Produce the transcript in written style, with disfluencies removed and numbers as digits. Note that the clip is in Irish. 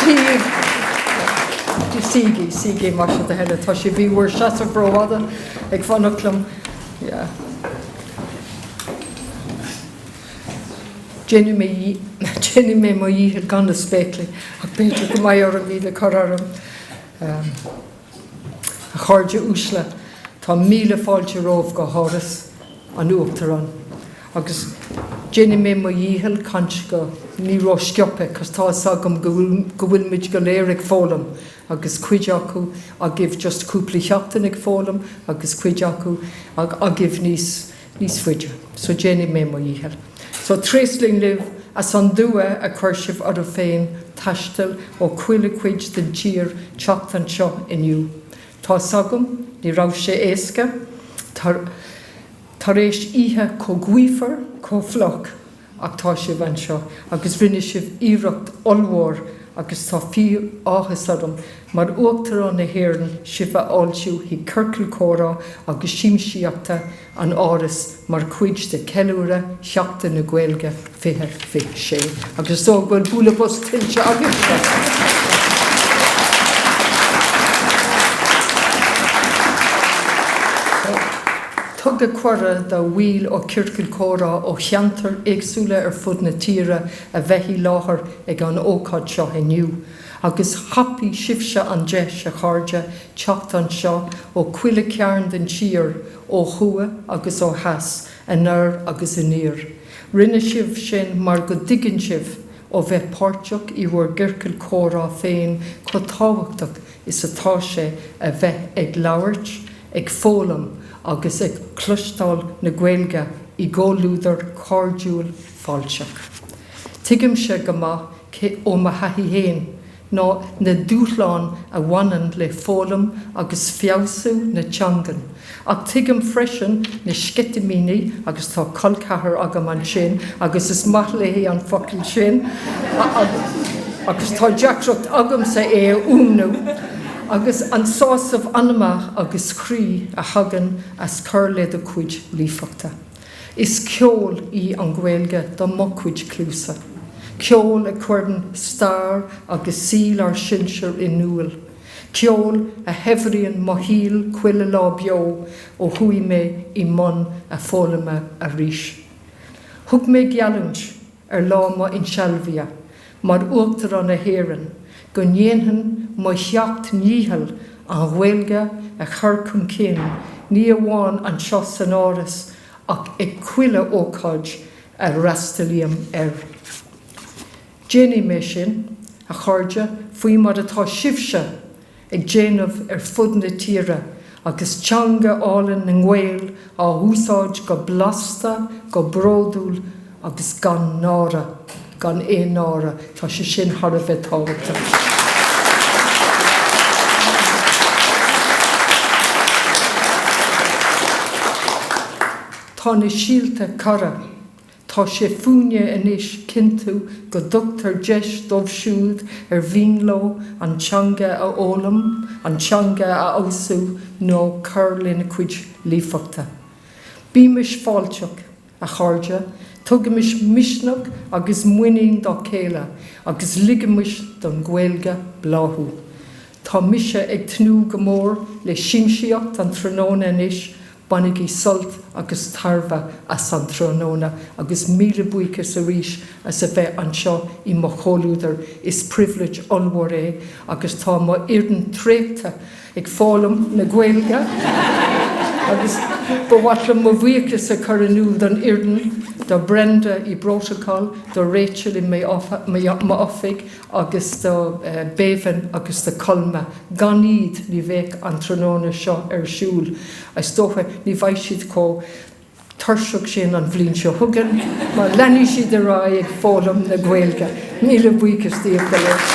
Dia daoibh. Suígí, suígí más é do thoil é. Tá sibh i bhur seasamh rófhada ag fanacht liom. Yeah. Déanfaidh mé, déanfaidh mé mo dhícheall gan na spéaclaí ach b'fhéidir go mbeidh orm iad a chur orm. A chairde uaisle, tá míle fáilte romhaibh go hÁras an Uachtaráin agus déanfaidh mé mo dhícheall caint go ní ró-sciobtha cos tá fhios agam go bhfuil muid go léir ag foghlaim agus cuid acu agaibh just cúpla sheachtain ag foghlaim agus cuid acu agaibh níos níos faide. So déanfaidh mé mo dhícheall. So tréaslaím libh as an dua a chuir sibh oraibh féin taisteal ó chuile chuid den tír teacht anseo inniu. Tá's agam ní raibh sé éasca tar tar éis oíche chomh gaofar, chomh fliuch. Ach tá sibh anseo agus rinne sibh iarracht ollmhór agus tá fíor-áthas orm mar Uachtarán na hÉireann sibh a fháiltiú chuig Ciorcal Comhrá agus Siamsaíochta an Árais mar chuid de cheiliúradh Sheachtain na Gaeilge 2026. Agus is dóigh go bhfuil bualadh bos tuillte agaibhse! Tugadh cuireadh do bhaill ó Chiorcail Chomhrá ó cheantair éagsúla ar fud na tíre a bheith i láthair ag an ócáid seo inniu, agus thapaigh sibhse an deis, a chairde, teacht anseo ó chuile chearn den tír, ó thuaidh agus ó theas, anoir agus aniar. Rinne sibh sin mar go dtuigeann sibh, ó bheith páirteach i bhur gciorcal comhrá féin, chomh tábhachtach is atá sé a bheith ag labhairt, ag foghlaim agus ag cloisteáil na Gaeilge i gcomhluadar cairdiúil fáilteach. Tuigimse go maith ó mo thaithí féin ná na dúshláin a bhaineann le foghlaim agus feabhsú na teangan, ach tuigim freisin na sceitimíní, agus tá col ceathar agam ansin agus is maith léi an focal sin agus tá deacracht agamsa é a fhuaimniú, agus an sásamh anama agus croí a thagann as cur le do chuid líofachta. Is ceol í an Ghaeilge do mo chuid cluasa, ceol a chuireann stair agus saol ár sinsear in iúl, ceol a shaibhríonn mo shaol chuile lá beo ó chuaigh mé i mbun a foghlama arís. Thug mé geallúint ar lá mo insealbhaithe mar Uachtarán na hÉireann go ndéanfainn mo sheacht ndícheall an Ghaeilge a chur chun cinn ní amháin anseo san Áras ach ag chuile ócáid a fhreastalaím air. Déanfaidh mé sin, a chairde, faoi mar atá sibhse ag déanamh ar fud na tíre agus teanga álainn na nGael á húsáid go blasta, go bródúil agus gan náire, gan aon náire, tá sé sin thar a bheith tábhachtach. Tá na síolta curtha. Tá sé fúinne anois cinntiú go dtugtar deis dóibh siúd ar mhian leo an teanga a fhoghlaim, an teanga a fheabhsú nó cur lena cuid líofachta. Bímis fáilteach, a chairde, tugaimis misneach agus muinín dá chéile agus ligimis don Ghaeilge bláthú. Tá mise ag tnúth go mór le siamsaíocht an tráthnóna anois Bainigí sult agus tairbhe as an tráthnóna agus míle buíochas arís as a bheith anseo i mo chomhluadar, is pribhléid ollmhór é agus tá mo fhoireann traochta ag foghlaim na Gaeilge agus ba mhaith liom mo bhuíochas a chur in iúl don fhoireann, do Brenda i bProtocol, do Rachel i m'oifig agus do Bhevan agus do Colma. Gan iad ní bheadh an tráthnóna seo ar siúl. Is dócha ní bheidh siad chomh tuirseach sin an bhliain seo chugainn mar leanfaidh siad ar aghaidh ag foghlaim na Gaeilge. Míle buíochas daoibh go léir.